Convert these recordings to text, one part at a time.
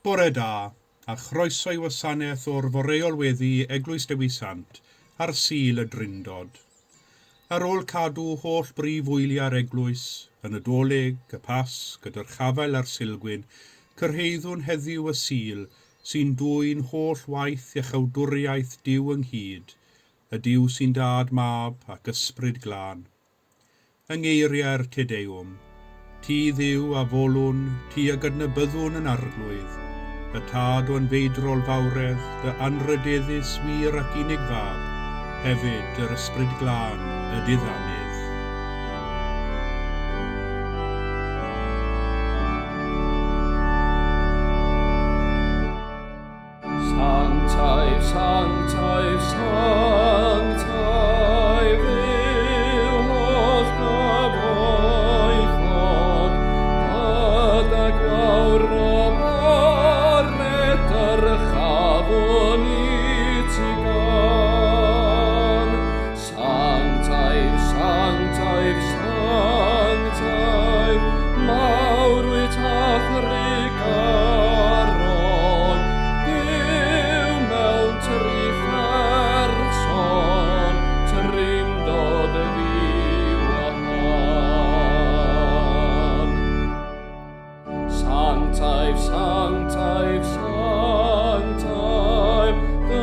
Bore da, a chroeso i wasanaeth o'r Foreol Weddi Eglwys Dewi Sant ar Sul y Drindod. Ar ôl cadw holl brif wyliau'r eglwys, y Nadolig, y Pasg, y Dyrchafael a'r Sulgwyn, cyrhaeddwn heddiw y Sul sy'n dwyn holl waith iachawdwriaeth Duw ynghyd, y Duw sy'n Dad, Mab ac Ysbryd Glân. Yng ngeiriau'r Te Deum, Ti Dduw a folwn, ti a gydnabyddwn yn Arglwydd, y Tad o anfeidrol fawredd, dy anrhydeddus wir ac unig Fab, hefyd yr Ysbryd Glân, y Diddanydd. Sanctaidd, sanctaidd, sanctaidd yw holl gyfoethog, gyda gwawr o bore dyrchafwn i ti gan. Sanctaidd, sanctaidd, sanctaidd, mawr wyt a thrugarog, Duw mewn tripherson, trindod ddiwahan. Sanctaidd, sanctaidd, sanctaidd, dy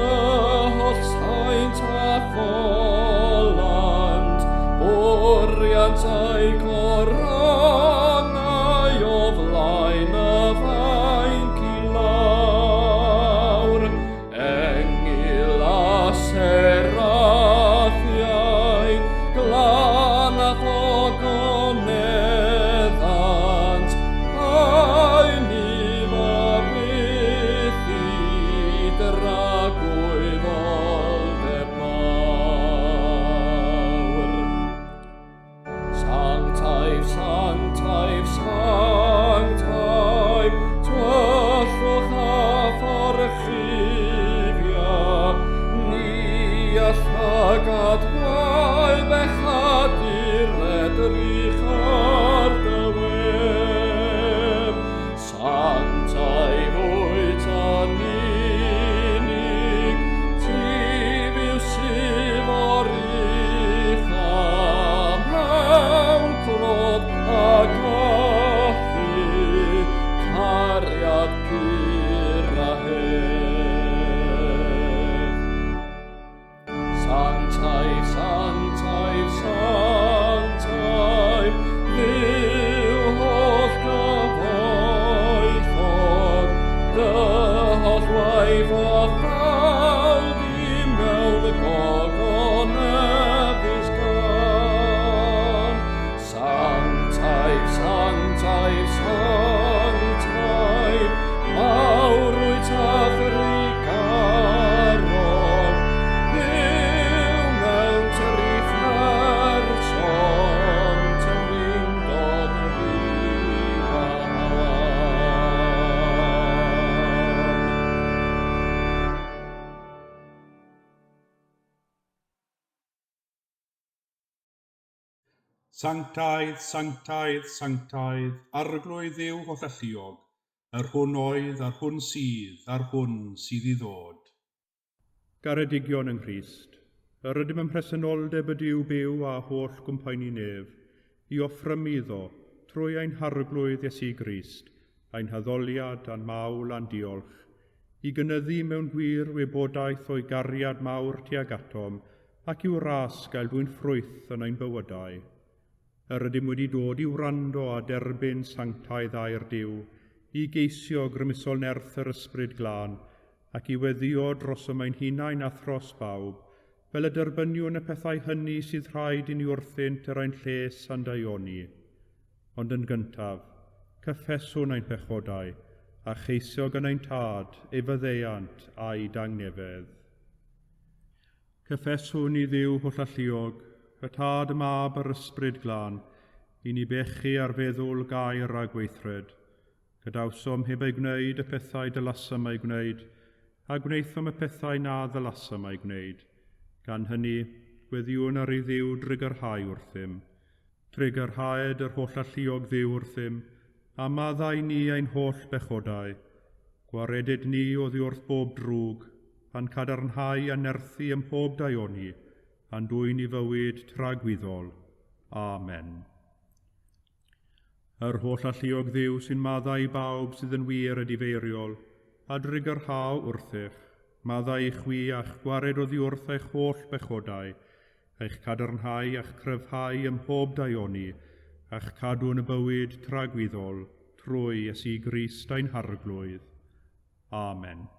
holl saint a ffolant, bwriant eu coronau o flaen y fainc i lawr. Engyl a seraffiaid, glân a ddogoneddant, a'i nif a byth i dragwyddoldeb mawr. Sanctaidd, sanctaidd, sanctaidd, tyllwch a phorchuddia, ni a llygad gwael bechadur edrych ar dy wedd. Sanctaidd wyt yn unig, ti fyw sydd o'r ucha, mewn clod a gallu, cariad pur a hedd. Sanctaidd, sanctaidd, sanctaidd, Dduw holl gyfoethog, dy holl waith a thaw di mewn gogoneddus gan. Sanctaidd, sanctaidd, sanctaidd, mawr wyt a thrugarog, Duw mewn tripherson, trindod ddiwahan. Sanctaidd, sanctaidd, sanctaidd, Arglwydd Dduw hollalluog, yr hwn oedd, a'r hwn sydd, a'r hwn sydd i ddod. Garedigion yng Nghrist, yr ydym ym mhresenoldeb y Duw byw a holl gwmpaenu nef, i offrymu iddo, trwy ein Harglwydd Iesu Grist, ein haddoliad a'n mawl a'n diolch, i gynyddu mewn gwir wybodaeth o'i gariad mawr tuag atom, ac i'w ras gael dwyn ffrwyth yn ein bywydau. Yr ydym wedi dod i wrando a derbyn sanctaidd air Duw, i geisio grymusol nerth yr Ysbryd Glân, ac i weddïo drosom ein hunain a thros bawb, fel y derbyniwn y pethau hynny sydd rhaid i ni wrthynt er ein lles a'n daioni. Ond yn gyntaf, cyffeswn ein pechodau, a cheisio gan ein Tad ei faddeuant a'i dangnefedd. Cyffeswn i Dduw hollalluog, y Tad, y Mab a'r Ysbryd Glân, i ni bechu ar feddwl, gair a gweithred. Gadawsom heb ei gwneud y pethau dylasam eu gwneud, a gwnaethom y pethau na ddylasam eu gwneud. Gan hynny, gweddïwn ar i Dduw drugarhau wrthym. Trugarhaed yr hollalluog Dduw wrthym, a maddau ni ein holl bechodau. Gwaredyd ni oddi wrth bob drwg, a'n cadarnhau a nerthu ym mhob daioni, a'n dwyn i fywyd tragwyddol. Amen. Yr holl alluog Dduw sy'n maddau i bawb sydd yn wir edifeiriol, a drugarhau wrthych, maddau i chwi a'ch gwared oddi wrth eich holl bechodau, eich cadarnhau a'ch cryfhau ym mhob daioni, a'ch cadw yn y bywyd tragwyddol, trwy Iesu Grist ein Harglwydd. Amen.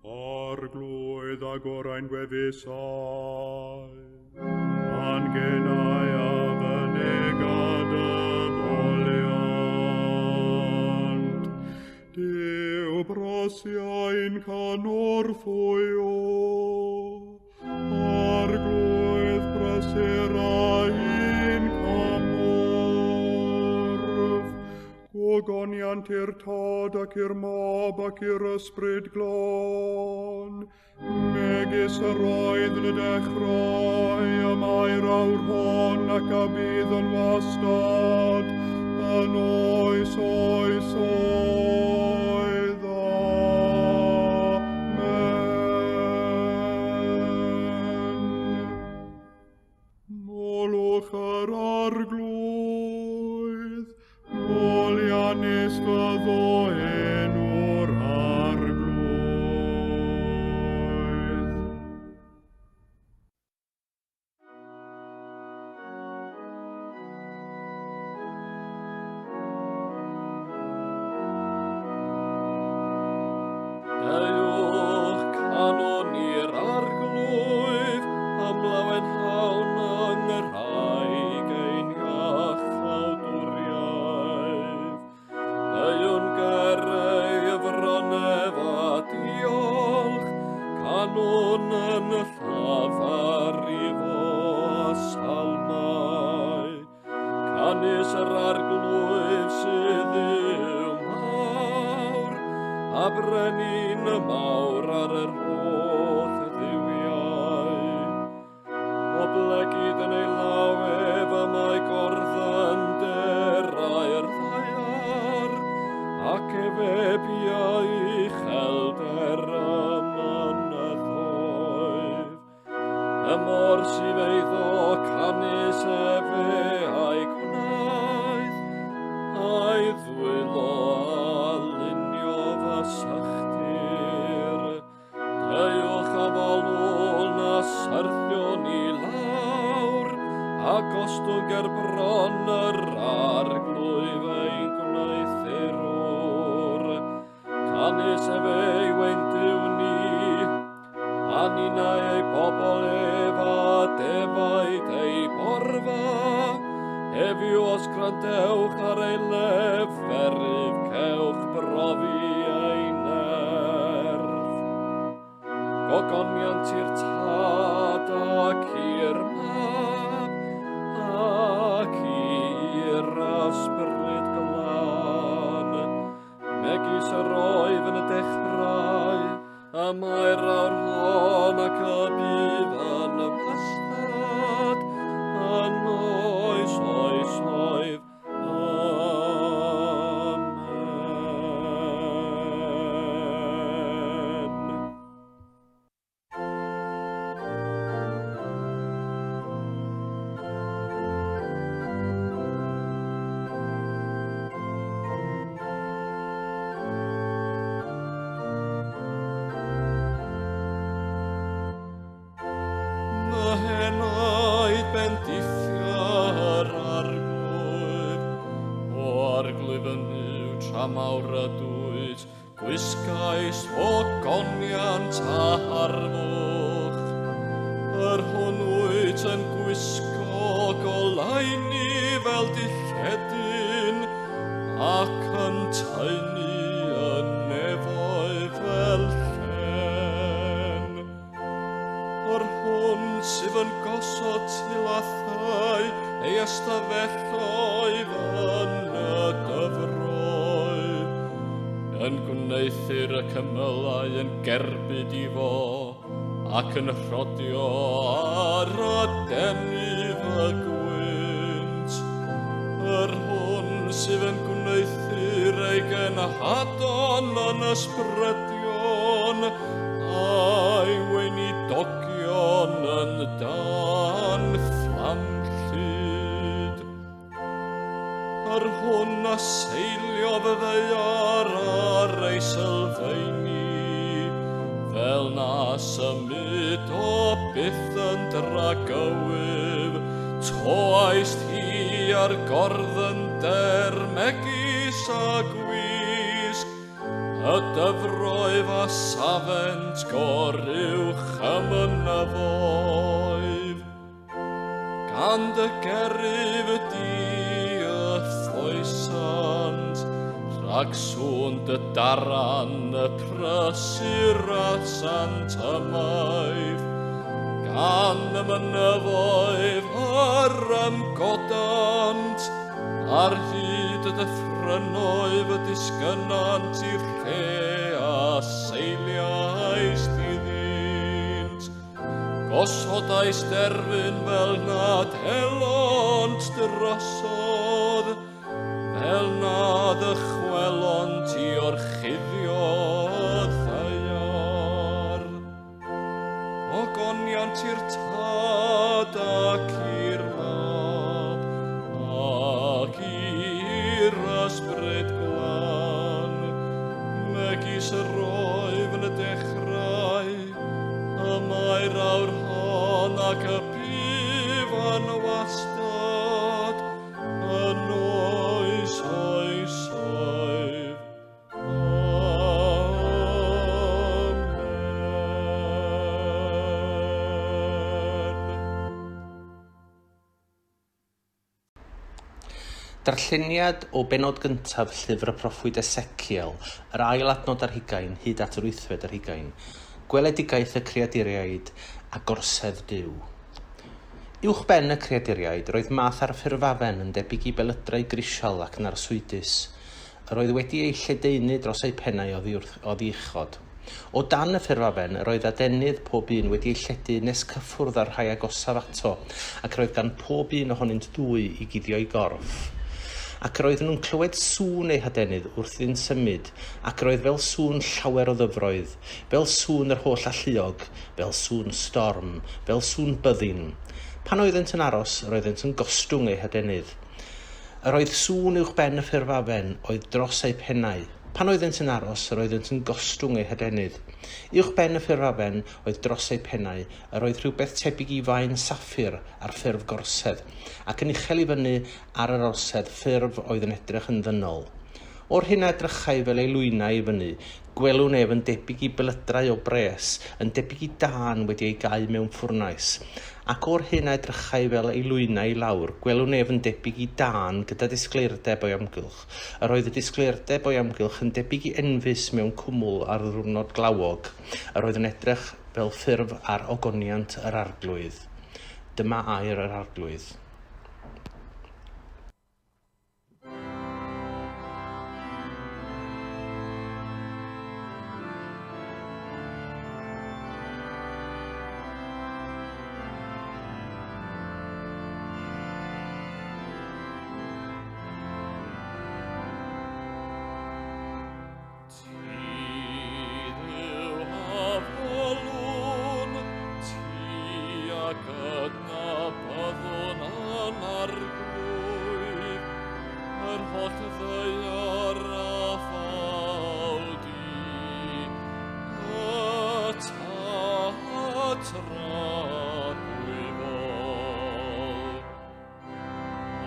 Arglwydd agor ein gwefusau, a'n genau a fynega dy foliant. Duw brysia ein cynorthwyo, Arglwydd brysur ein cymorth. Gogoniant i'r Tad ac i'r Mab ac i'r Ysbryd Glân, megis yr oedd yn y dechrau, y mae'r awr hon ac a bydd yn wastad, yn oes oes oedd. Amen. Molwch yr Arglwydd, moliannus fyddo enw'r Arglwydd. Deuwch canwn i'r Arglwydd, am lawenhawn yng Nghymraeg ein iachawdwriaeth. Deuwn ger ei fron ef a diolch, canwn yn llafar iddo a salmau. Canys yr Arglwydd sydd Dduw mawr, a brenin y mawr ar yr holl dduwiau. Oblegid yn ei law ef y mae gorddynderau'r ddaear, ac efe biau uchelder y mynyddoedd. Y môr sydd eiddo canys efe a'i gwnaeth, a'i ddwylo a luniodd y sychdir. Deuwch a folwn a syrthiwn i lawr, a gostwng ger bron yr Arglwydd ein gwneuthurwr. Canys efe yw ein Duw ni, a ninnau ei bobl ef a defaid ei borfa. Heddiw os gwrandewch ar ei leferydd, cewch brofi ei nerth. Gogoniant i'r Tad ac i'r Mab ac i'r Ysbryd Glân, megis yr oedd yn y dechrau, y mae'r awr hon ac y bydd yn y wastad, yn oes oesoedd. Amen. Fy henaid bendithia'r Arglwydd, o Arglwydd fy Nuw, tra mawr ydwyt, gwisgais ogoniant a harddwch. Yr hwn wyt yn gwisgo goleuni fel dilledyn, ac yn taenu y nefoedd fel llen. Yr hwn sydd yn gosod tilathau ei ystafelloedd yn y dyfroedd, yn gwneuthur y cymylau yn gerbyd i fo, ac yn rhodio ar adenydd y gwynt. Yr hwn sydd yn gwneuthur ei genhadon yn ysbrydion, a'i weinidogion yn dan fflamllyd. Yr hwn a seiliodd y ddaear ar ei sylfaeni, fel na symudo byth yn dragywydd, toaist hi ar gorddender megis a gwisg, y dyfroedd a safent goruwch y mynyddoedd. Gan dy geryf di y ffoesant, rhag sŵn dy daran y prysurasant ymaith, gan y mynyddoedd yr ymgodant, ar hyd y dyffrynnoedd y disgynnant i'r lle a seiliaist iddynt. Gosodais derfyn fel nad elont drosodd, fel na ddychwelont i orchuddio ddaear. Ogoniant i'r Tad ac i'r Mab ac i'r Ysbryd Glân, megis yr oedd yn y dechrau, y mae'r awr hon ac y bydd yn wastad, yn oes oesoedd. Amen. Darlleniad o bennod gyntaf llyfr y proffwyd Eseciel, yr ail adnod ar hugain hyd at yr wythfed ar hugain. Gweledigaeth y creaduriaid a gorsedd Duw. Uwch ben y creaduriaid roedd math ar ffurfafen yn debyg i belydrau grisial ac yn arswydus. Yr oedd wedi ei lledaenu dros eu pennau oddi uchod. O dan y ffurfafen yr oedd adenydd pob un wedi ei lledu nes cyffwrdd â'r rhai agosaf ato, ac roedd gan pob un ohonynt ddwy i guddio'i gorff. Ac yr oedden nhw'n clywed sŵn eu hadenydd wrth iddynt symud, ac yr oedd fel sŵn llawer o ddyfroedd, fel sŵn yr holl alluog, fel sŵn storm, fel sŵn byddin. Pan oeddent yn aros, yr oeddent yn gostwng eu hadenydd. Yr oedd sŵn uwch ben y ffurfafen oedd dros eu pennau. Pan oeddent yn aros, yr oeddent yn gostwng eu hadenydd. Uwch ben y ffurfafen oedd dros eu pennau, yr oedd rhywbeth tebyg i faen saffir ar ffurf gorsedd, ac yn uchel i fyny ar yr orsedd ffurf oedd yn edrych yn ddynol. O'r hyn a edrychai fel ei lwynau i fyny, gwelwn ef yn debyg i belydrau o bres, yn debyg i dân wedi ei gau mewn ffwrnais. Ac o'r hyn a edrychai fel ei lwynau i lawr, gwelwn ef yn debyg i dân gyda disgleirdeb o'i amgylch. Yr oedd y disgleirdeb o'i amgylch yn debyg i enfys mewn cwmwl ar ddiwrnod glawog. Yr oedd yn edrych fel ffurf ar ogoniant yr Arglwydd. Dyma air yr Arglwydd. Ti Dduw a folwn, ti a gydnabyddwn yn Arglwydd, yr holl ddaear a fawl di, y Tad tragwyddol.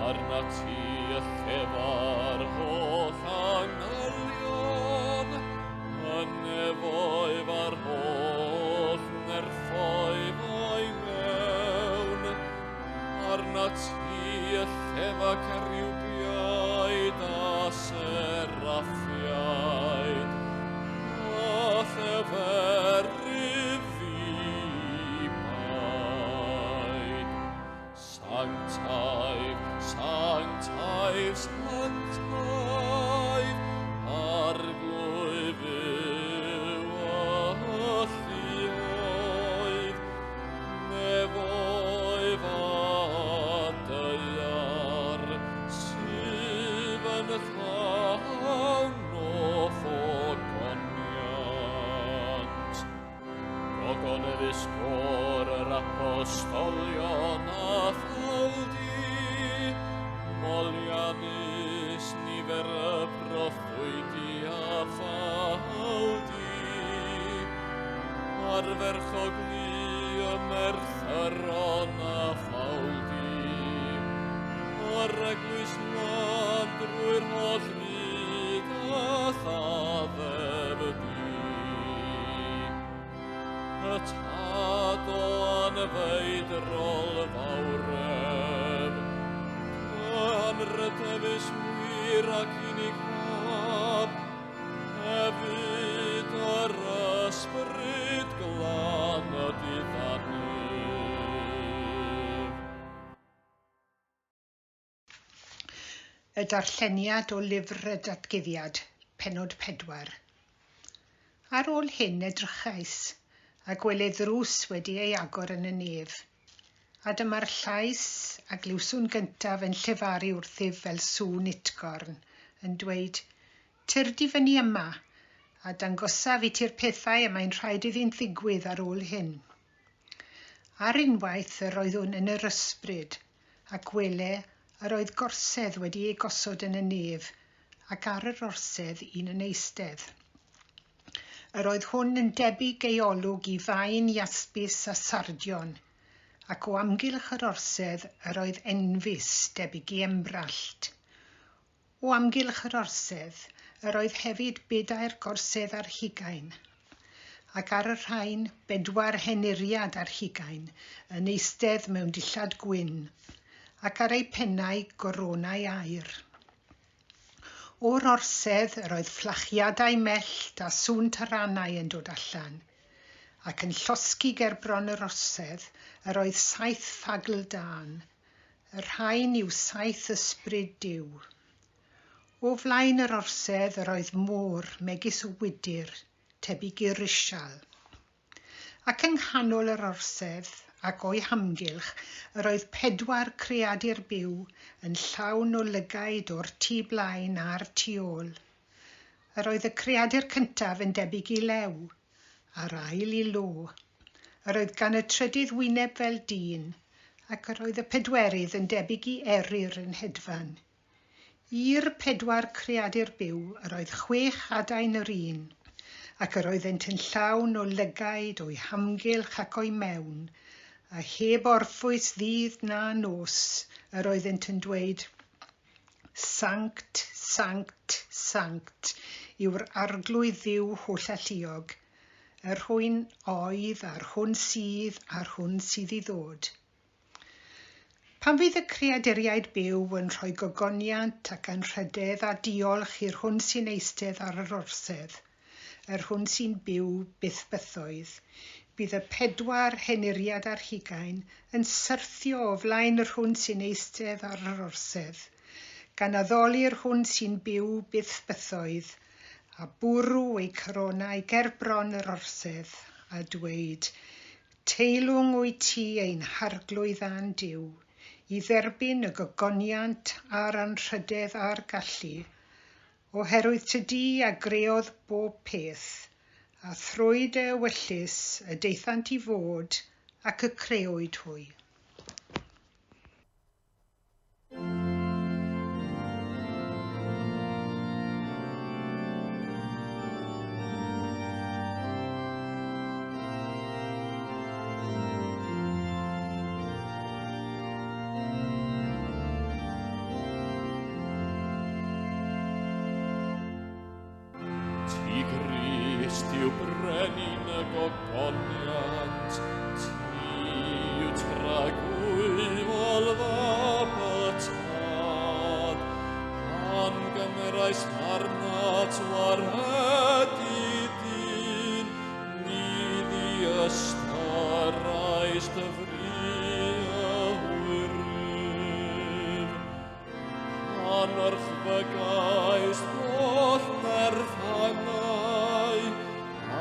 Arnat ti y llefa'r holl angylion, y nefoedd a'r holl nerthoedd o'i mewn. Arnat ti y llefa ceriwbiaid a seraffiaid, a lleferydd ddi-baid. Sanctaidd, sanctaidd, sanctaidd, Arglwydd Dduw alluoedd, nefoedd a daear sydd yn Apostolion a ffaldi, moliannus nifer y proffwydi a ffaldi, arferchog lu y merthyron a ffaldi, a'r eglwys lân drwy'r holl fyd a thaddef di. Y Tad o anfeidrol fawredd, dy anrhydeddus wir ac unig Fab, hefyd yr Ysbryd Glân y diddanif. Y darlleniad o Lyfr y Datguddiad, pennod 4. Ar ôl hyn edrychais, a gwele ddrws wedi ei agor yn y nef. A dyma'r llais a glywswn gyntaf yn llefaru wrthyf fel sŵn utgorn, yn dweud, Tyrd i fyny yma, a dangosaf i ti'r pethau y mae'n rhaid iddynt ddigwydd ar ôl hyn. Ar unwaith yr oeddwn yn yr ysbryd, ac wele yr oedd gorsedd wedi ei gosod yn y nef, ac ar yr orsedd un yn eistedd. Yr oedd hwn yn debyg ei olwg i faen iasbis a sardion, ac o amgylch yr orsedd yr oedd enfys debyg i embrallt. O amgylch yr orsedd yr oedd hefyd 24 gorsedd ar hugain, ac ar y rhain 4 henuriad ar hugain yn eistedd mewn dillad gwyn, ac ar eu pennau goronau aur. O'r orsedd yr oedd fflachiadau mellt a sŵn taranau yn dod allan, ac yn llosgi ger bron yr orsedd yr oedd 7 ffagl dân, y rhain yw 7 ysbryd Duw. O flaen yr orsedd yr oedd môr megis o wydr, tebyg i risial. Ac yng nghanol yr orsedd ac o'i hamgylch yr oedd 4 creadur byw yn llawn o lygaid o'r tu blaen a'r tu ôl. Yr oedd y creadur cyntaf yn debyg i lew, a'r ail i lo. Yr oedd gan y trydydd wyneb fel dyn, ac yr oedd y pedwerydd yn debyg i eryr yn hedfan. I'r 4 creadur byw yr oedd 6 adain yr un, ac yr oeddent yn llawn o lygaid o'i hamgylch ac o'i mewn, a heb orffwys ddydd na nos, yr oeddent yn dweud, Sanct, sanct, sanct yw'r Arglwydd Dduw hollalluog, yr hwn oedd, a'r hwn sydd, a'r hwn sydd i ddod. Pan fydd y creaduriaid byw yn rhoi gogoniant ac anrhydedd a diolch i'r hwn sy'n eistedd ar yr orsedd, yr hwn sy'n byw byth bythoedd, bydd y 4 henuriad ar hugain yn syrthio o flaen yr hwn sy'n eistedd ar yr orsedd, gan addoli'r hwn sy'n byw byth bythoedd, a bwrw eu coronau ger bron yr orsedd, a dweud, Teilwng wyt ti ein Harglwydd a'n Duw, i dderbyn y gogoniant a'r anrhydedd a'r gallu, oherwydd tydi a greodd bob peth, a thrwy dy ewyllys y daethant i fod ac y crëwyd hwy. Ti Grist yw brenin y gogoniant, ti yw tragwyddol fab y Tad. Pan gymerais arnat waredu dyn, ni ddiystyrais dy fri y hwyryf. Pan orchfygais holl nerth angau,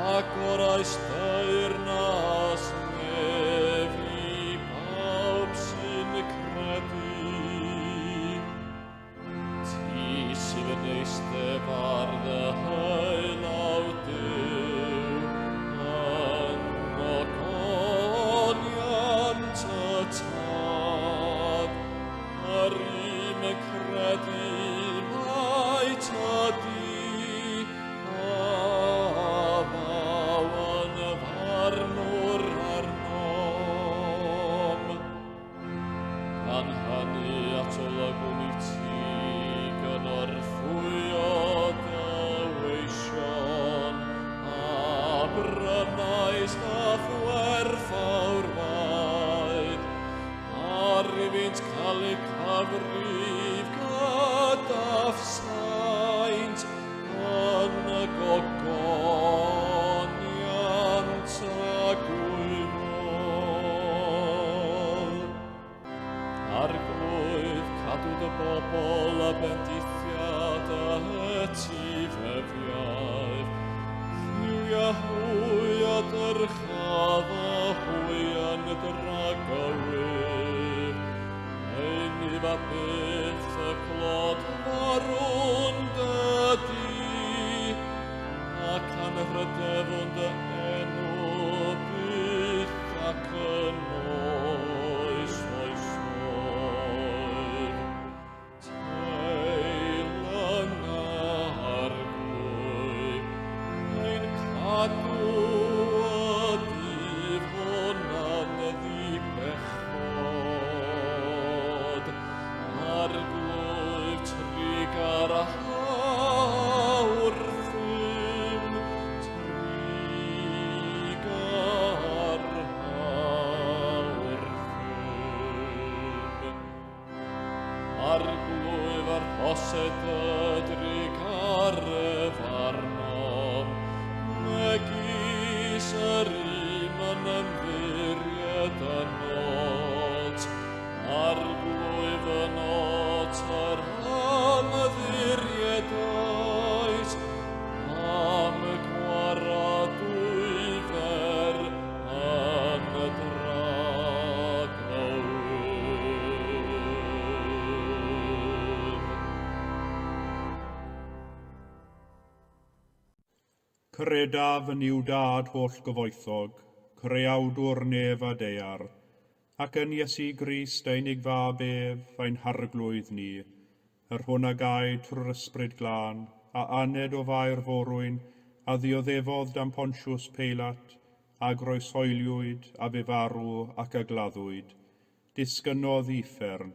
agorais deyrnas nef i bawb sy'n credu. Ti sydd yn eistedd ar dy hylaw Duw, yn gogoniant cyfrif gyda'th saint yn y gogoniant tragwyddol. Arglwydd, cadw dy bobl a bendithiad y etifeddiaeth. Lliwia hwy a dyrchafa hwy yn dragywydd. Einif a byth y clod farwn dydi, ac anrhydefwn dy enw byth ac yn oes oesoedd. Teilwng Arglwydd, ein cadw y dydd hwn yn ddibechod. Arglwydd, trugarha wrthym, trugarha wrthym. Arglwydd, arhosed dy drugaredd arnom, megis yr un yn ymddiried ynot. Arglwydd ynot yr ymddiriedais, am y gwaradwyfer yn y dragywydd. Credaf yn Nuw Dad holl gyfoethog, creawdwr nef a daear, ac yn Iesu Grist ei unig fab ef, ein harglwydd ni, yr hwn a gaed trwy'r ysbryd glân, a aned o Fair forwyn, a ddioddefodd dan Pontius Peilat, a groeshoeliwyd, a fe farw ac a gladdwyd, disgynnodd i uffern,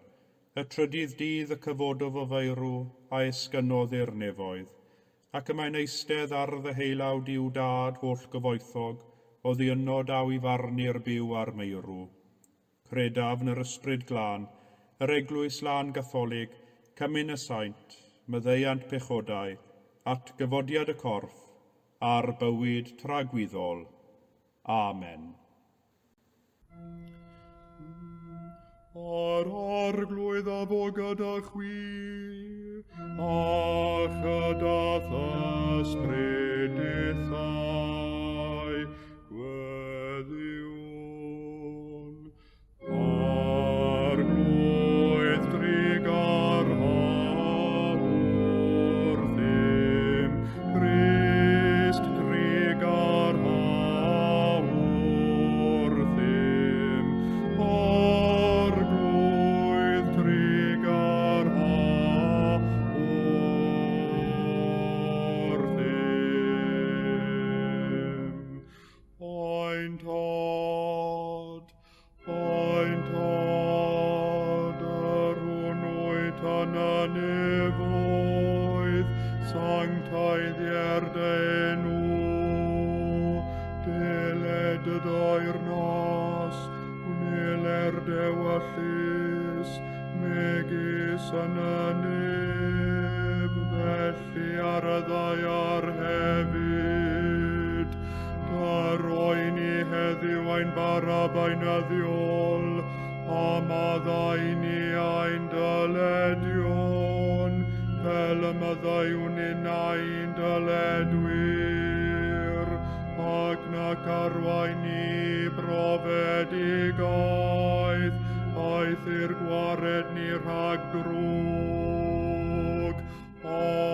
y trydydd dydd y cyfododd o feirw, a esgynnodd i'r nefoedd, ac y mae'n eistedd ar ddeheulaw Duw Dad holl gyfoethog, oddi yno daw i farnu'r byw a'r meirw. Credaf yn yr ysbryd glân, yr eglwys lân gatholig, cymun y saint, maddeuant pechodau, at gyfodiad y corff, a'r bywyd tragwyddol. Amen. A'r Arglwydd a fo gyda chwi, a chyda ysbryd dithau, gweddïwn. Arglwydd trugarha wrthym, Crist trugarha wrthym, Arglwydd trugarha wrthym. Ein Tad, ein Tad, yr hwn wyt yn y nefoedd, sancteiddier dy enw, deled dy deyrnas, gwneler d'ewyllys, megis yn y nef, felly ar y ddaear hefyd. Dyro i ni heddiw ein bara beunyddiol, a maddau i ni ein dyledion, fel y maddeuwn ninnau i'n dyledwyr, ac nac arwain ni i brofedigaeth, eithr gwared ni rhag drwg. Amen.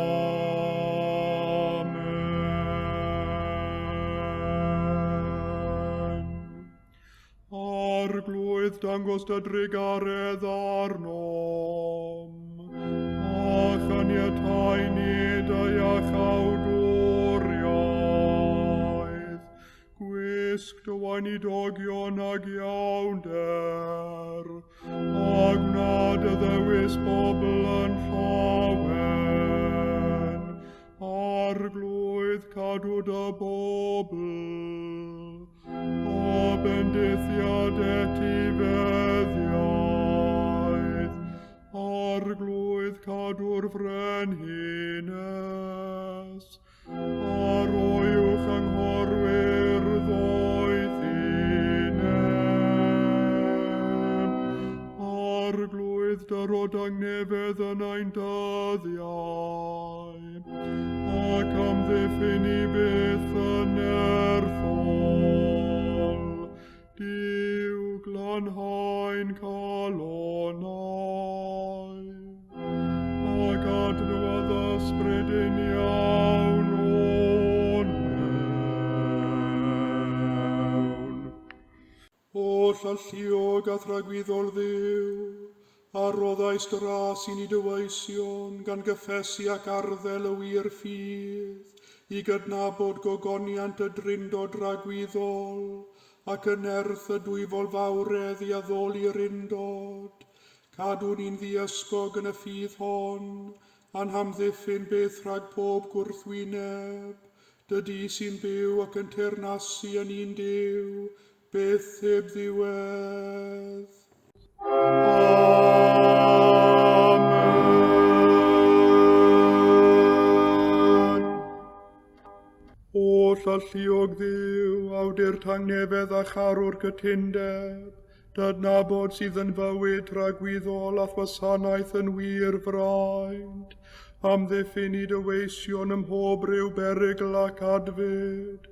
Arglwydd, dangos dy drugaredd arnom, a chaniatau ni dy iachawdwriaeth. Gwisg dy weinidogion ag iawnder, a gwna dy ddewis bobl yn llawen. Arglwydd, cadw dy bobl, a bendithiad etifeddiaeth. cadw'r frenhines, a roi uwch anghorwyr ddoethineb. Arglwydd dyrod angnefedd yn ein dyddiau, ac amddiffyn i byth yn nerthol. Duw glanhau'n calonnau, ac adnewyddu ysbryd uniawn o'n mewn. Holl alluog a thragwyddol Dduw, a roddais gras i ni dy weision, gan gyffesu ac arddel y wir ffydd, i gydnabod gogoniant y drindod dragwyddol, ac y nerth y dwyfol fawredd i addoli'r undod. Cadw ni'n ddiysgog yn y ffydd hon, a'n hamddiffyn byth rhag pob gwrthwyneb. Dydy sy'n byw ac yn teyrnasu yn un Duw, byth heb ddiwedd. Amen. Holl alluog Dduw, awdur tangnefedd a charwr cytundeb, dydnabod sydd yn fywyd tragwyddol a'th wasanaeth yn wir fraint, amddiffyn i dy weision ym mhob rhyw berygl ac adfyd,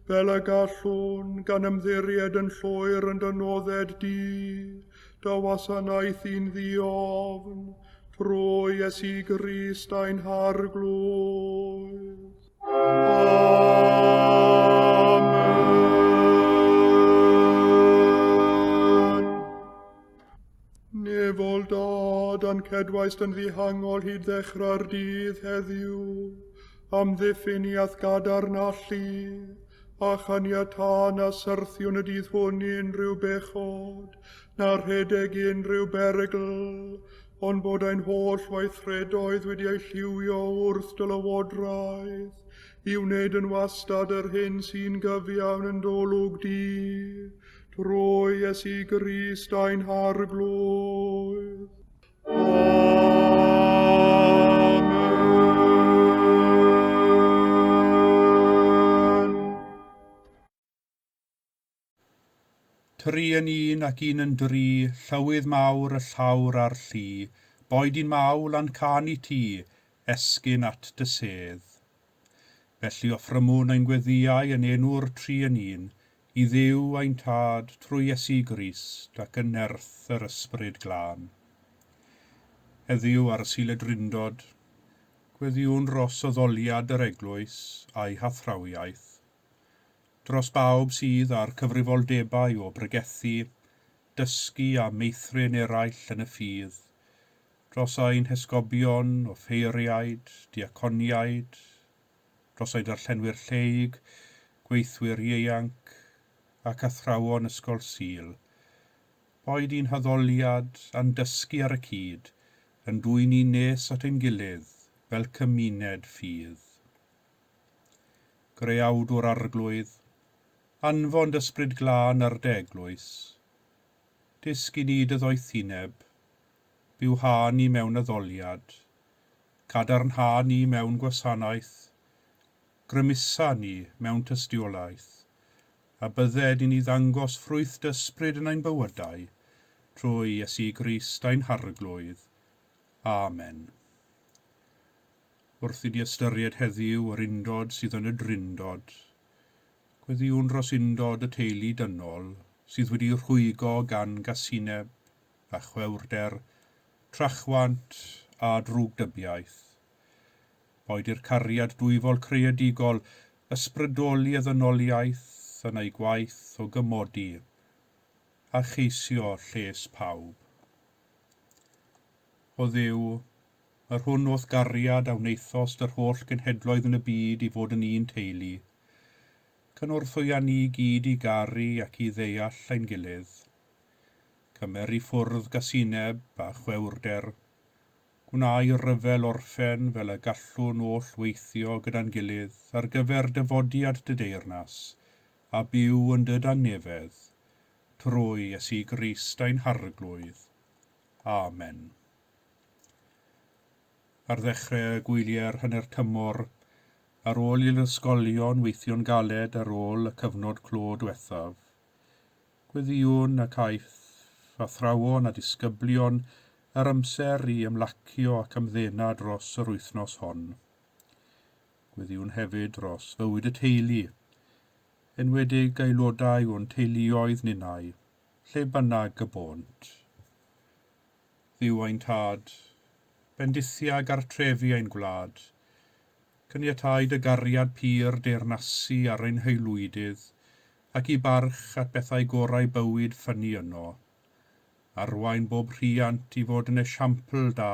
fel y gallwn, gan ymddiried yn llwyr yn dy nodded di, dy wasanaethu'n ddiofn, trwy Iesu Grist ein Harglwydd. Amen. Nefol Dad, a'n cedwaist yn ddihangol hyd ddechrau'r dydd heddiw, amddiffyn i a'th gadarn allu, a chaniatâ na syrthiwn y dydd hwn i unrhyw bechod, na rhedeg i unrhyw berygl, ond bod ein holl weithredoedd wedi eu lliwio wrth dy lywodraeth, i wneud yn wastad yr hyn sy'n gyfiawn yn d'olwg di, trwy Iesu Grist ein Harglwydd. Amen. Tri yn un ac un yn dri, llywydd mawr y llawr a'r llu, boed i'n mawl a'n cân i ti, esgyn at dy sedd. Felly offrymwn ein gweddïau yn enw'r tri yn un, i Dduw ein Tad trwy Iesu Grist ac yn nerth yr Ysbryd Glân. Heddiw ar y Sul y Drindod, gweddïwn dros addoliad yr Eglwys a'i hathrawiaeth, dros bawb sydd â'r cyfrifoldebau o bregethu, dysgu a meithrin eraill yn y ffydd, dros ein hesgobion, offeiriaid, diaconiaid, dros ein darllenwyr lleyg, gweithwyr ieuanc ac athrawon ysgol Sul. Boed i'n haddoliad a'n dysgu ar y cyd yn dwyn ni'n nes at ein gilydd fel cymuned ffydd. Greawdwr Arglwydd, anfon dy ysbryd glân ar dy eglwys. Dysg i ni dy ddoethineb, bywha ni mewn addoliad, cadarnha ni mewn gwasanaeth, grymusa ni mewn tystiolaeth, a bydded i ni ddangos ffrwyth dy ysbryd yn ein bywydau, trwy Iesu Grist ein Harglwydd. Amen. Wrth i ni ystyried heddiw yr undod sydd yn y Drindod, gweddïwn dros undod y teulu dynol sydd wedi rhwygo gan gasineb a chwewrder, trachwant a drwgdybiaeth. Boed i'r cariad dwyfol creadigol ysbrydoli y ddynoliaeth yn ei gwaith o gymodi a cheisio lles pawb. O Dduw, yr hwn o'th gariad a wnaethost yr holl genhedloedd yn y byd i fod yn un teulu, cynorthwya ni gyd i garu ac i ddeall ein gilydd. Cymer i ffwrdd gasineb a chwewrder, gwna i ryfel orffen fel y gallwn oll weithio gyda'n gilydd ar gyfer dyfodiad dy deyrnas, a byw yn dy dangnefedd, trwy Iesu Grist ein Harglwydd. Amen. Ar ddechrau y gwyliau'r hanner tymor, ar ôl i'r ysgolion weithio'n galed ar ôl y cyfnod clo diwethaf, gweddïwn y caiff athrawon a disgyblion yr amser i ymlacio ac ymddena dros yr wythnos hon. Gweddïwn hefyd dros fywyd y teulu, enwedig aelodau o'n teuluoedd ninnau, lle bynnag y bônt. Dduw ein Tad, bendithia gartrefi ein gwlad, caniatáu dy gariad pur deyrnasu ar ein haelwydydd, ac i barch at bethau gorau bywyd ffynnu yno. Arwain bob rhiant i fod yn esiampl da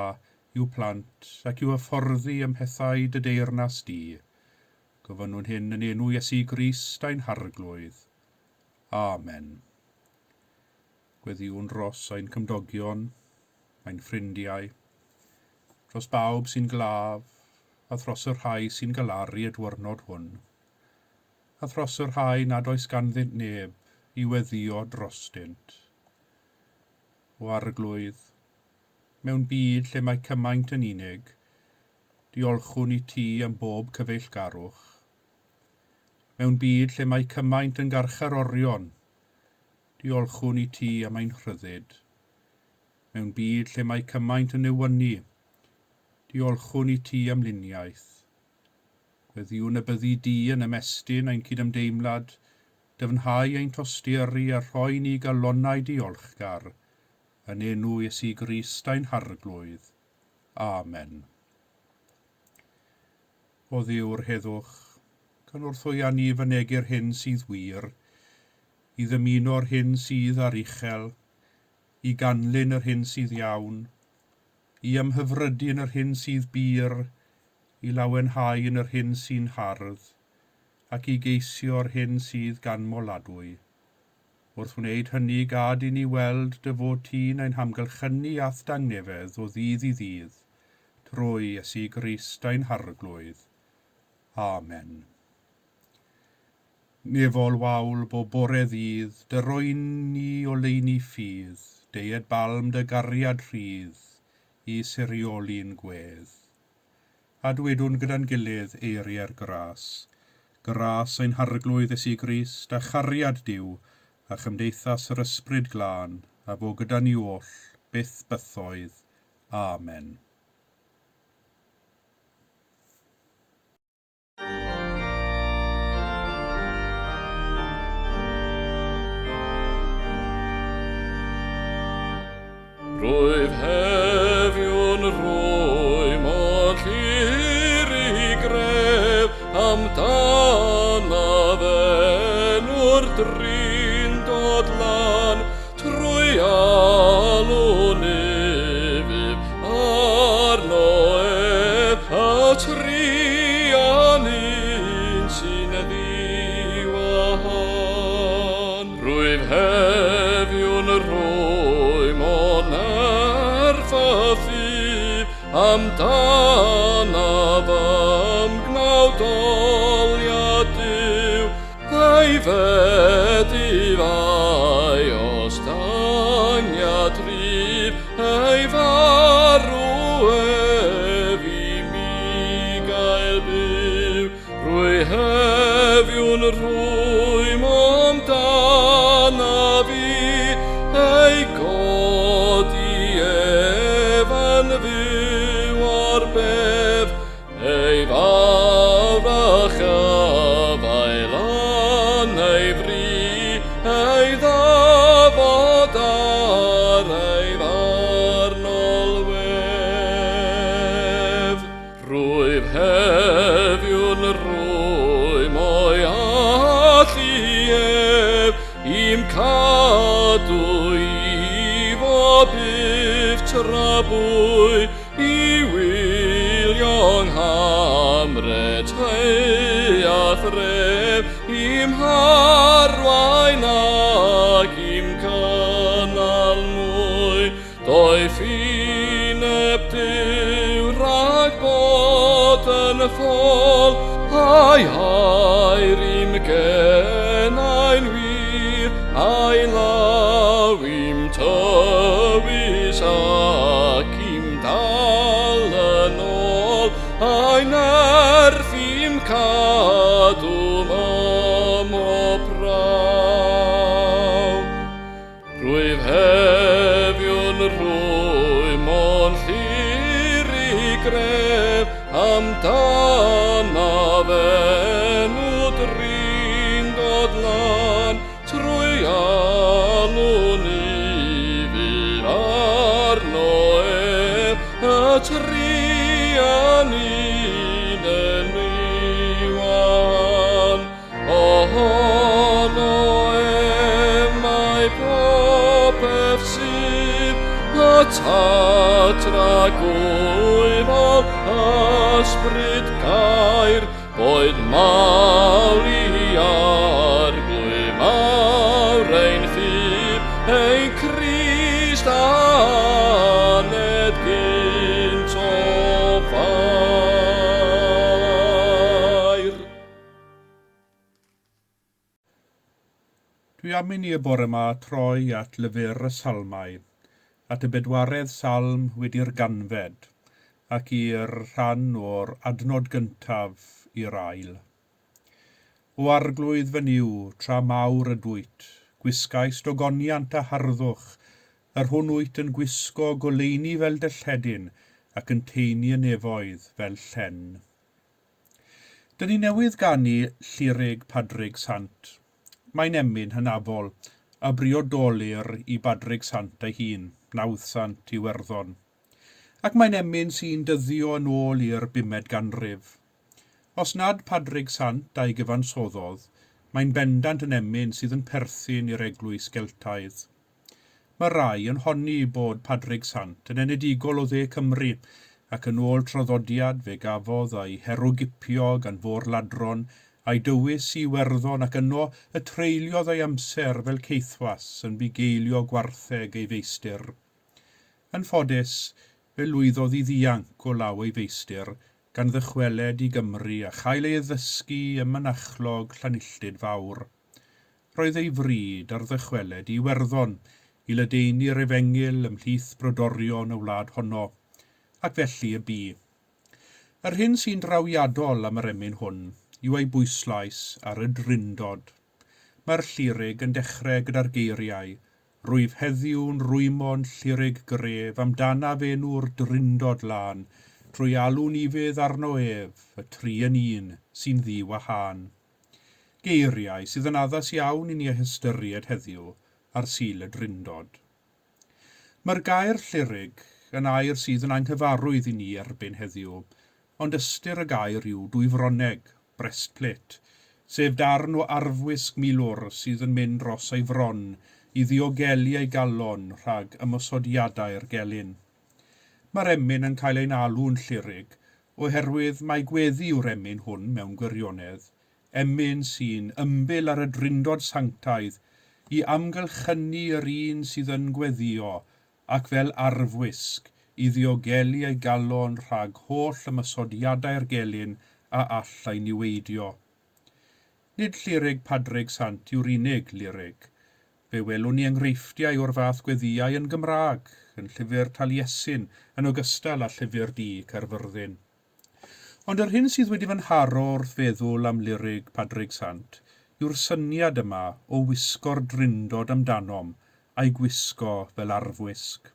i'w plant ac i'w hyfforddi ym mhethau dy deyrnas di. Gofynnwn hyn yn enw Iesu Grist ein Harglwydd. Amen. Gweddïwn dros ein cymdogion, ein ffrindiau, dros bawb sy'n glaf, a thros y rhai sy'n galaru y diwrnod hwn, a thros y rhai nad oes ganddynt neb i weddïo drostynt. O Arglwydd, mewn byd lle mae cymaint yn unig, diolchwn i ti am bob cyfeillgarwch. Mewn byd lle mae cymaint yn garcharorion, diolchwn i ti am ein rhyddid. Mewn byd lle mae cymaint yn newynu, diolchwn i ti am luniaeth. Gweddïwn y byddi di yn ymestyn ein cydymdeimlad, dyfnhau ein tosturi a rhoi ni galonnau diolchgar, yn enw Iesu Grist ein Harglwydd. Amen. O Dduw'r heddwch, cynorthwya ni fynegi'r hyn sydd wir, i ddymuno'r hyn sydd ar uchel, i ganlyn yr hyn sydd iawn, i ymhyfrydu yn yr hyn sydd bur, i lawenhau yn yr hyn sy'n hardd, ac i geisio'r hyn sydd ganmoladwy. Wrth wneud hynny, gad i ni weld dy fod ti'n ein hamgylchynu a'th dangnefedd o ddydd i ddydd, trwy Iesu Grist ein Harglwydd. Amen. Nefol wawl bob bore ddydd, dy roeni oleuni ffydd, deued balm dy gariad rhydd, i sirioli'n gwedd. A dwedwn gyda'n gilydd eiriau'r gras. Gras ein Harglwydd Iesu Grist, a chariad Duw, a chymdeithas yr Ysbryd Glân, a fo gyda ni oll, byth bythoedd. Amen. Rwyf heddiw'n rhwym o llir i gref amdanaf enw'r drindod lan trwy alw'n ufudd arno ef a truan un sy'n ddiwahan. Rwyf heddiw'n rhwym o nerth a ffydd amdanaf am gnawdoliad Duw, a'i fedydd a'i ostyngiad rhydd, ei farw ef i mi gael byw. Rwy heddiw'n rhwym amdanaf i, ei godi ef yn fyw o'r bedd, ei fawr a chyfail yn ei fri, ei ddafod ar ei farnol wedd. Rwyf heddiw'n rhwym o'i allu ef i'm cadw i fobydd trabwy, i wylio nghamret a thref, i'm harwain ac i'm cynnal mwy. Doethineb Duw rhag bod yn ffôl, a'i air i'm genau'n wir, a'i law i'm tywys ac i'm dal yn ôl. rwymo'n llurig gref amdanaf enw drindod lân trwy alw'n ufudd arno ef y truan un yn Iwan. Ohono ef mae popeth sydd, y Tad tragwyddol, ysbryd gair, boed mawl i Arglwydd mawr ein ffydd, ein Crist aned gynt o Fair. Dwi am i ni y bore yma troi at lyfr y Salmau, at y bedwaredd salm wedi'r ganfed, ac i'r rhan o'r adnod gyntaf i'r ail. O Arglwydd fy Nuw, tra mawr ydwyt, gwisgaist ogoniant a harddwch, yr hwn wyt yn gwisgo goleuni fel dilledyn ac yn taenu y nefoedd fel llen. Dyn ni newydd ganu Llurig Padrig Sant. Mae'n emyn hynafol a briodolir i Badrig Sant ei hun, nawddsant Iwerddon. Ac mae'n emyn sy'n dyddio yn ôl i'r bumed ganrif. Os nad Padrig Sant a'i gyfansoddodd, mae'n bendant yn emyn sydd yn perthyn i'r eglwys Geltaidd. Mae rai yn honni bod Padrig Sant yn enedigol o dde Cymru, ac yn ôl traddodiad fe gafodd ei herwgipio gan fôr-ladron a'i dywys i Iwerddon ac yno y treuliodd ei amser fel caethwas yn bugeilio gwartheg ei feistr. Yn ffodus, fe lwyddodd i ddianc o law ei feistr gan ddychweled i Gymru a chael ei addysgu ym Mynachlog Llanilltud Fawr. Roedd ei fryd ar ddychweled i Iwerddon i ledaenu'r efengyl ymhlith brodorion y wlad honno, ac felly y bu. Yr hyn sy'n drawiadol am yr emyn hwn yw ei bwyslais ar y Drindod. Mae'r llurig yn dechrau gyda'r geiriau, Rwyf heddiw'n rwymo'n llurig gref amdanaf enw'r Drindod lân, trwy alw'n ufudd arno ef, y tri yn un, sy'n ddi-wahân. Geiriau sydd yn addas iawn i ni eu hystyried heddiw ar Sul y Drindod. Mae'r gair llurig yn air sydd yn anghyfarwydd i ni erbyn heddiw, ond ystyr y gair yw dwyfronneg, breastplate, sef darn o arfwisg milwr sydd yn mynd dros ei fron i ddiogelu ei galon rhag ymosodiadau'r gelyn. Mae'r emyn yn cael ein alw'n llurig, oherwydd mai gweddi yw'r emyn hwn mewn gwirionedd, emyn sy'n ymbil ar y Drindod Sanctaidd i amgylchynu yr un sydd yn gweddïo ac fel arfwisg i ddiogelu ei galon rhag holl ymosodiadau'r gelyn a all ei niweidio. Nid llurig Padrig Sant yw'r unig lurig. Fe welwn ni enghreifftiau o'r fath gweddïau yn Gymraeg, yn llyfr Taliesin, yn ogystal â llyfr Du Caerfyrddin. Ond yr hyn sydd wedi fy nharo wrth feddwl am lurig Padrig Sant yw'r syniad yma o wisgo'r Drindod amdanom a'i gwisgo fel arfwisg.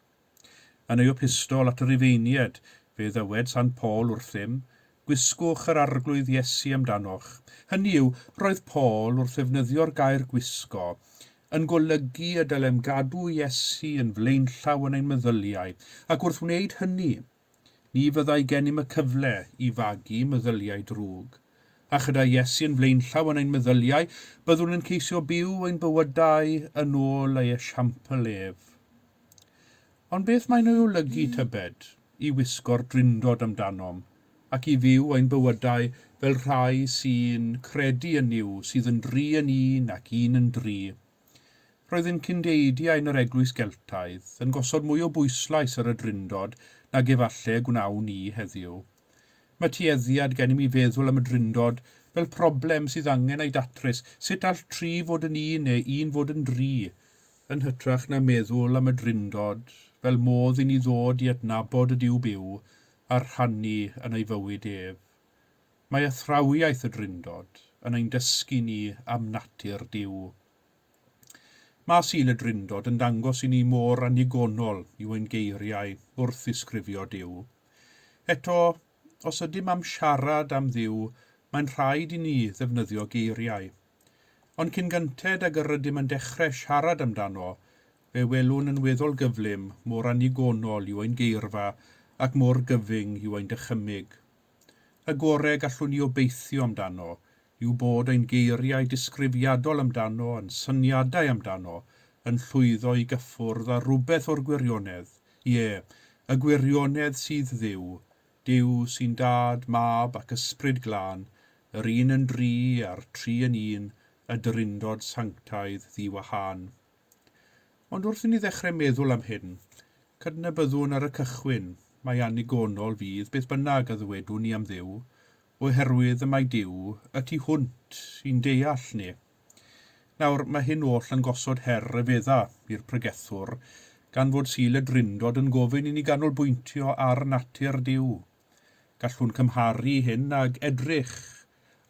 Yn ei epistol at y Rufeiniaid, fe ddywed Sant Paul wrthym, Gwisgwch yr Arglwydd Iesu amdanoch. Hynny yw, roedd Paul wrth ddefnyddio'r gair gwisgo yn golygu y dylem gadw Iesu yn flaenllaw yn ein meddyliau, ac wrth wneud hynny, ni fyddai gennym y cyfle i fagu meddyliau drwg. A chyda Iesu yn flaenllaw yn ein meddyliau, byddwn yn ceisio byw ein bywydau yn ôl ei esiampl ef. Ond beth mae'n ei olygu, tybed, i wisgo'r Drindod amdanom, ac i fyw ein bywydau fel rhai sy'n credu yn Nuw, sydd yn dri yn un ac un yn dri? Roedd ein cyndeidiau yn yr Eglwys Geltaidd yn gosod mwy o bwyslais ar y Drindod nag efallai y gwnawn ni heddiw. Mae tueddiad gennym i feddwl am y Drindod fel problem sydd angen ei datrys, sut all tri fod yn un neu un fod yn dri, yn hytrach na meddwl am y Drindod fel modd i ni ddod i adnabod y Duw byw a rhannu yn ei fywyd ef. Mae athrawiaeth y Drindod yn ein dysgu ni am natur Duw. Mae Sul y Drindod yn dangos i ni mor annigonol yw ein geiriau wrth ddisgrifio Duw. Eto, os ydym am siarad am Dduw, mae'n rhaid i ni ddefnyddio geiriau. Ond cyn gynted ag yr ydym yn dechrau siarad amdano, fe welwn yn weddol gyflym mor annigonol yw ein geirfa ac mor gyfyng yw ein dychymyg. Y gorau gallwn ni obeithio amdano yw bod ein geiriau disgrifiadol amdano a'n syniadau amdano yn llwyddo i gyffwrdd â rhywbeth o'r gwirionedd, ie, y gwirionedd sydd Dduw, Duw sy'n Dad, Mab ac Ysbryd Glân, yr un yn dri a'r tri yn un, y Drindod Sanctaidd ddiwahân. Ond wrth i ni ddechrau meddwl am hyn, cydnabyddwn ar y cychwyn mai annigonol fydd beth bynnag a ddywedwn ni am Dduw, oherwydd y mae Duw y tu hwnt i'n deall ni. Nawr, mae hyn oll yn gosod her ryfedda i'r pregethwr, gan fod Sul y Drindod yn gofyn i ni ganolbwyntio ar natur Duw. Gallwn cymharu hyn ag edrych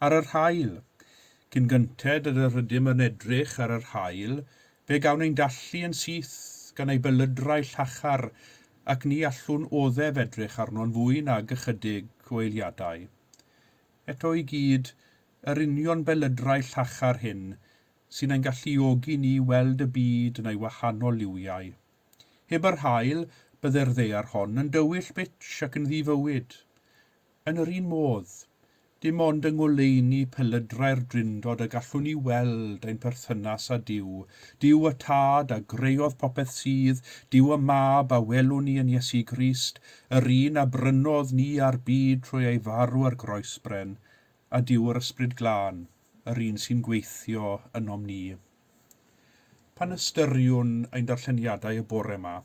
ar yr haul. Cyn gynted ag yr ydym yn edrych ar yr haul, fe gawn ein dallu yn syth gan ei belydrau llachar ac ni allwn oddef edrych arno'n fwy nag ychydig o eiliadau. Eto i gyd, yr union belydrau llachar hyn sy'n ein galluogi ni weld y byd yn ei wahanol liwiau. Heb yr haul, bydde'r ddaear hon yn dywyll bitsh ac yn ddi-fywyd. Yn yr un modd, dim ond yng ngoleuni pelydrau'r Drindod y gallwn ni weld ein perthynas â Duw, Duw y Tad a greodd popeth sydd, Duw y Mab a welwn ni yn Iesu Grist, yr un a brynodd ni a'r byd trwy ei farw ar groesbren, a Duw yr Ysbryd Glân, yr un sy'n gweithio ynom ni. Pan ystyriwn ein darlleniadau y bore 'ma,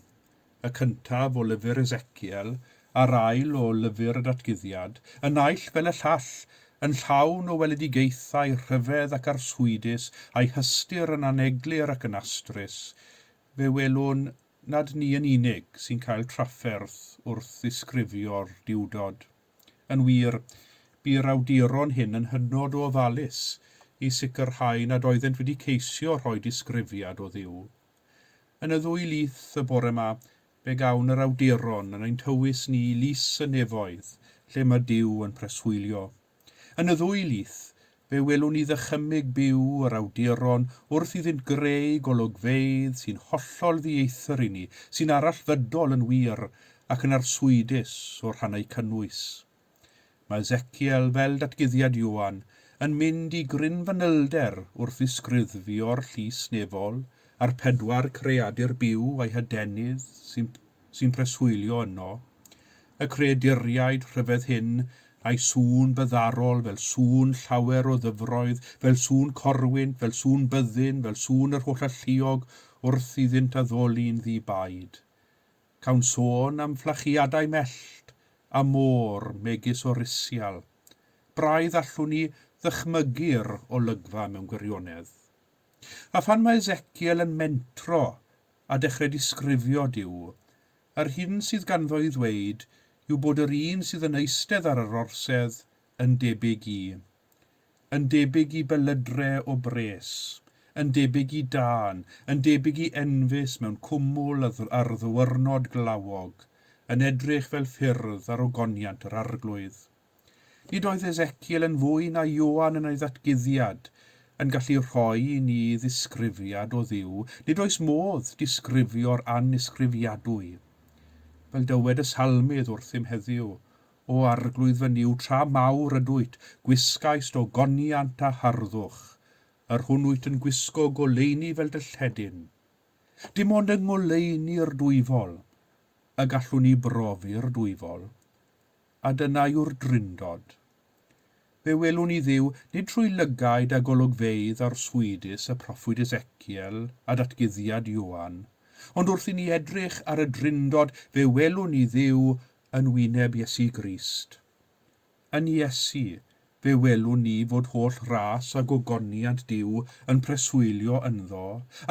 y cyntaf o lyfr Ezeciel a'r ail o lyfr y Datguddiad, y naill fel y llall, yn llawn o weledigaethau rhyfedd ac arswydus, a'u hystyr yn aneglur ac yn astrus, fe welwn nad ni yn unig sy'n cael trafferth wrth ddisgrifio'r Duwdod. Yn wir, bu'r awduron hyn yn hynod o ofalus i sicrhau nad oeddent wedi ceisio rhoi disgrifiad o Dduw. Yn y ddwy lith y bore 'ma, fe gawn yr awduron yn ein tywys ni i lys y nefoedd, lle mae Duw yn preswylio. Yn y ddwy lith, fe welwn ni ddychymyg byw yr awduron wrth iddynt greu golygfeydd sy'n hollol ddieithr i ni, sy'n arallfydol yn wir, ac yn arswydus o rhan eu cynnwys. Mae Ezeciel, fel datguddiad Ioan, yn mynd i gryn fanylder wrth ddisgrifio'r llys nefol a'r pedwar creadur byw a'i hadenydd sy'n sy'n preswylio yno. Y creaduriaid rhyfedd hyn, a'u sŵn byddarol fel sŵn llawer o ddyfroedd, fel sŵn corwynt, fel sŵn byddin, fel sŵn yr holl alluog wrth iddynt addoli'n ddi-baid. Cawn sôn am fflachiadau mellt a môr megis o risial. Braidd allwn ni ddychmygu'r olygfa mewn gwirionedd. A phan mae Ezekiel yn mentro a dechrau disgrifio Duw, yr hyn sydd ganddo i ddweud yw bod yr un sydd yn eistedd ar yr orsedd yn debyg i. Yn debyg i belydre o bres, yn debyg i dân, yn debyg i enfys mewn cwmwl ar ddiwrnod glawog, yn edrych fel ffyrdd ar ogoniant yr Arglwydd. Nid oedd Ezeciel yn fwy na Ioan yn ei ddatguddiad, yn gallu rhoi i ni ddisgrifiad o Dduw, nid oes modd disgrifio'r annisgrifiadwy. Fel dywed y Salmydd wrthym heddiw, O Arglwydd fy Nuw, tra mawr ydwyt, gwisgaist ogoniant a harddwch, yr hwn wyt yn gwisgo goleuni fel dy lledyn. Dim ond yng ngoleuni'r dwyfol y gallwn ni brofi'r dwyfol, a dyna yw'r Drindod. Fe welwn ni Dduw nid trwy lygaid a golygfeydd arswydus y proffwyd Ezeciel a datguddiad Ioan, ond wrth i ni edrych ar y Drindod fe welwn ni Dduw yn wyneb Iesu Grist. Yn Iesu, fe welwn ni fod holl ras a gogoniant Duw yn preswylio ynddo,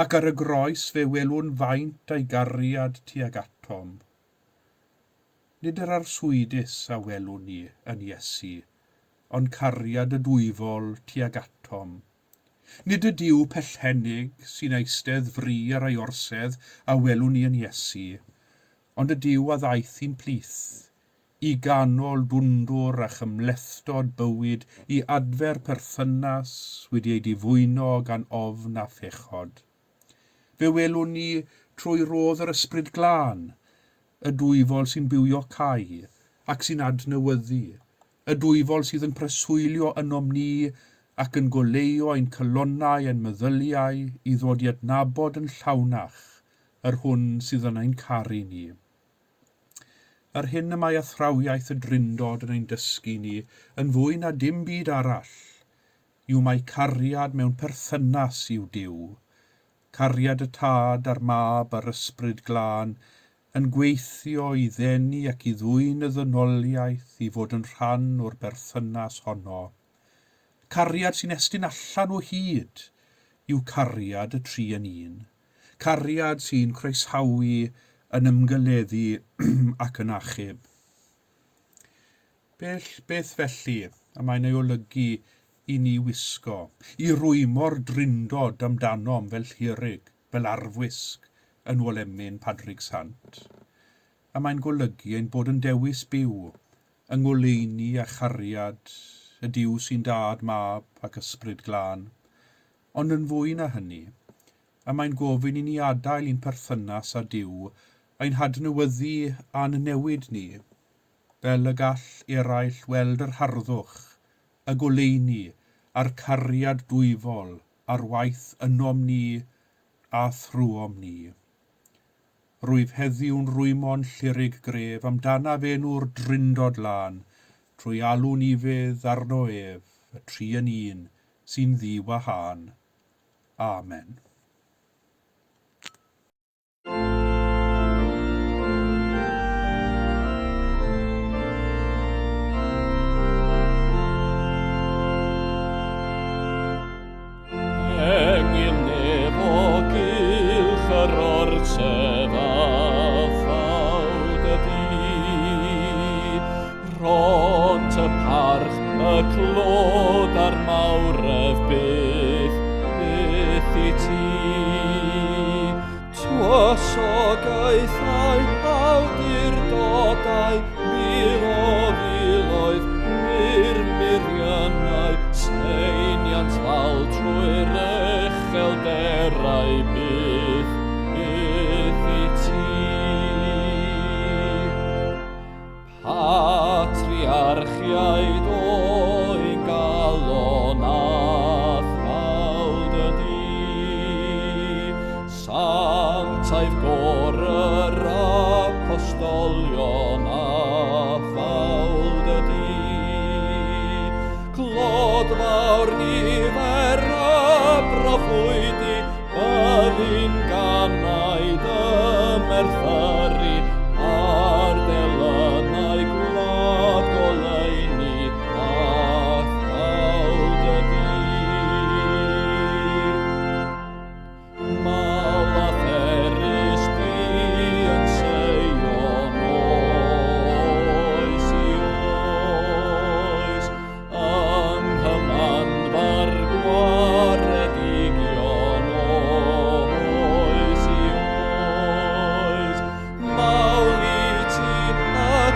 ac ar y groes fe welwn faint a'i gariad tuag atom. Nid yr arswydus a welwn ni yn Iesu, ond cariad y dwyfol tuag atom. Nid y Duw pellennig sy'n eistedd fri ar ei orsedd a welwn ni yn Iesu, ond y Duw a ddaeth i'n plith, i ganol dwndwr a chymhlethdod bywyd i adfer perthynas wedi ei difwyno gan ofn a phechod. Fe welwn ni trwy rodd yr Ysbryd Glân, y dwyfol sy'n bywiocáu ac sy'n adnewyddu, y dwyfol sydd yn preswylio ynom ni ac yn goleuo ein calonnau a'n meddyliau i ddod i adnabod yn llawnach yr hwn sydd yn ein caru ni. Yr hyn y mae athrawiaeth y Drindod yn ein dysgu ni yn fwy na dim byd arall yw mai cariad mewn perthynas yw Duw, cariad y Tad a'r Mab a'r Ysbryd Glân yn gweithio i ddenu ac i ddwyn y ddynoliaeth i fod yn rhan o'r berthynas honno. Cariad sy'n estyn allan o hyd yw cariad y tri yn un. Cariad sy'n croesawu, yn ymgeleddu ac yn achub. Bell beth felly y mae'n ei olygu i ni wisgo, i rwymo'r Drindod amdanom fel llurig, fel arfwisg, yn ôl emyn Padrig Sant. Y mae'n golygu ein bod yn dewis byw yng ngoleuni a chariad y Duw sy'n Dad, Mab ac Ysbryd Glân. Ond yn fwy na hynny, y mae'n gofyn i ni adael i'n perthynas â Duw ein hadnewyddu a'n newid ni, fel y gall eraill weld yr harddwch, y goleuni a'r cariad dwyfol ar waith ynom ni a thrwom ni. Rwyf heddiw'n rwymo'n llurig gref amdanaf enw'r Drindod Lân, trwy alw'n ufudd arno ef, y tri yn un, sy'n ddi-wahân. Amen. Engil nef o gylch yr orsedd a ffawd y du. Rhont y parch, y clod a'r mawredd byth, byth i ti. Tywysogaethau, awdurdodau, mil o filoedd, murmuriannau, seiniant fal trwy'r uchelderau byth, byth i ti. Patriarchiaid o'i galon a ffawd y du, sanctaidd gôr yr apostolion a ffawd y du. Clod fawr nifer y broffwydi, byddin ganau dy merthyru, ar delynau gwlad goleuni a ffawd y du. Mawl a therys di yn Seion oes i oes, yng nghymanfa'r gwaredigion oes i oes. Mawl i ti y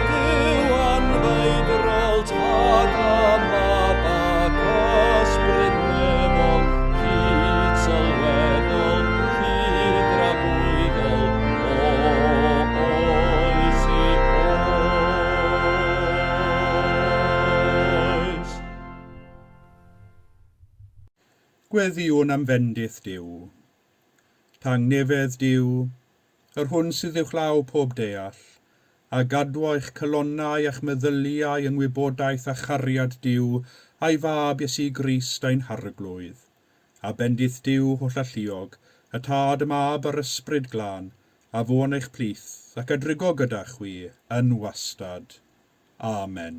Duw anfeidrol, Tad a Mab ac Ysbryd nefol, hyd sylweddol, hyd dragwyddol, o oes i oes. Gweddïwn am fendith Duw. Tangnefedd Duw, yr hwn sydd uwchlaw pob deall, a gadwo eich calonnau a'ch meddyliau yng ngwybodaeth a chariad Duw a'i Fab Iesu Grist ein Harglwydd. A bendith Duw hollalluog, y Tad, y Mab a'r Ysbryd Glân, a fo yn eich plith, ac a drigo gyda chwi yn wastad. Amen.